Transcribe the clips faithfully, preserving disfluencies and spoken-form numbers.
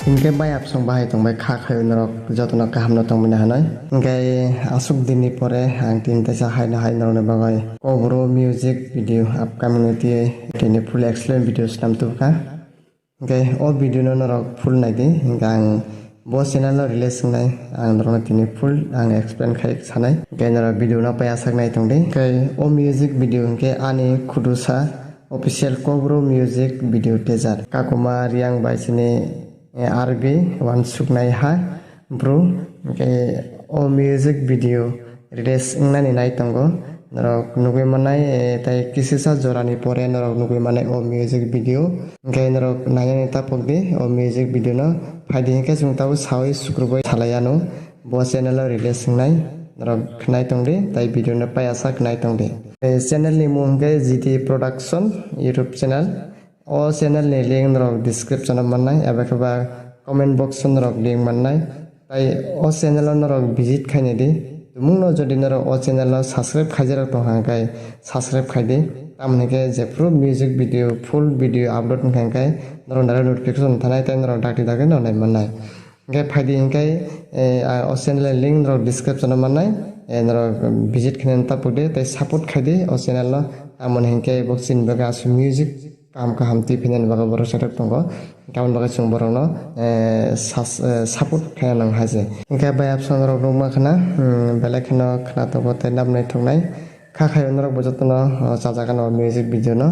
Hinkhe bai absong bahai tongbai kha khayo norok jotono kaham no tongmani hanai. Hinkhe aswk dinni pore ang tini teisa haino hai norokni bagwi Kobro music video upcoming ni twi tini full explain video swnam tubukha. Hinkhe o video no norok full naidi, hinkhe ang bo channel o release wngnai ang norokno tini full ang explain khai sanai. Hinkhe norok video no pai aswk nai tongdi. Hinkhe o music video hinkhe ani khudusa official Kobro music video teaser. Kakuma Riang bai chini, eh, R B wansuknai ha bru. Hinkhe o music video release wngnani nai tongo. Norok nugwi mannai, eh, tei kisisa jorani pore norok nugwi mannai o music video. Hinkhe norok nainani tapokdi o music video no. Phaidi hinkhe chwng tabuk sawi sukrubui salai ano. Bo channel o release wngnai norok khnai tongdi, tei video no pai aswk khnai tongdi. Eh, channel ni mung hinkhe G T Production YouTube channel. O channel ni link norok description o mannai, abo khe ba comment box o norok link mannai. Tai o channel o norok visit khainai di. Tumungno jodi norok o channel o subscribe khaijarok tong hang khe subscribe khai di. Tamoni khe jephru music video, full video upload wngkha hingkhe norok direct notification thanai tei norok dakti dakti no nai mannai. Hingkhe phaidi hingkhe, eh, a, o channel ni link norok description o mannai. Eh, norok visit khainani tapuk di tei support khai di o channel no. Tamoni hingkhe bo chini bagwi aswk music kaham kaham twi phainani bagwi borok sajak tongo. Tamoni bagwi chwng borokno, eh, sas-, eh, support khaina nang hai se. Hingkhe bai absong norok nukma khna, hmm, belai kheno khna tongo tei nabnai thoknai. Kha khayo norok bo jotono, oh, chajak ano music video no.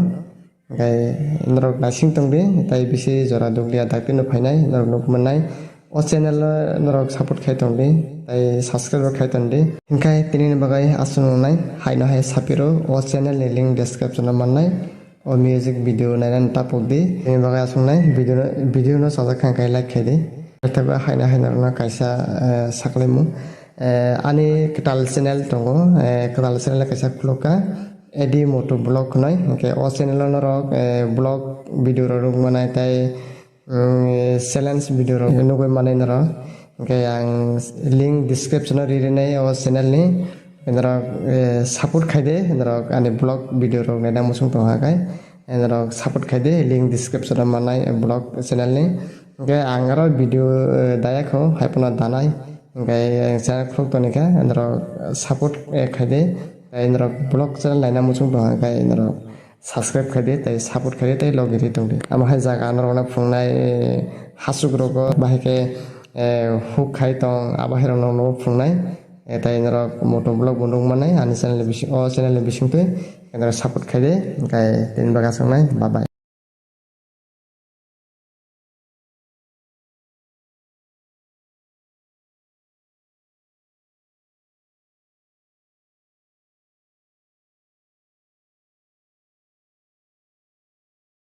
Hingkhe norok naising tongdi, tei bisi jora dukliya dakti no phainai, norok nuk mannai. O channel o norok support khai tongdi, tei subscribe khai tongdi. Hingkhe tini ni bagwi aswk nungnai, haino hai sapiro, o channel ni link description o mannai. O music video nainani tapuk di. Tini bagwi aswk nai video no, video no sajak kha khe like khai di. Tei bo haino hai norokno kaisa, eh, saklaimung. Eh, ani kwtal channel tongo, eh, kwtal channel kaisa khulukha. Edi Moto Vlog hwnwi. Hingkhe o channel o norok, eh, vlog video rok rwngmanai tei, mm, challenge video rok nugwi manai norok. Hingkhe ang link description o ri rinai o channel ni. Norok, eh, support khai di, norok ani vlog video rok naina muchung tong kha khe. Norok support khai di, link description o mannai vlog channel ni. Hingkhe ang aro video, eh, daya kho, hai phano danai. Hingkhe channel khuluk toni khe, norok support, eh, khai di. Tei norok vlog channel naina muchung tong khe norok subscribe khai di, tei support khai di, tei logi ri tong di. Amo hai jaga norok no phungnai, eh, hasuk rogo, bahai khe, eh, huk khai tong, abo hai rok no phungnai. Eh, tei norok Moto Vlog bo nukmanai, ani channel ni bising, o channel ni bising twi, norok support khai di, hingkhe tini bagwi aswk nai, bye bye.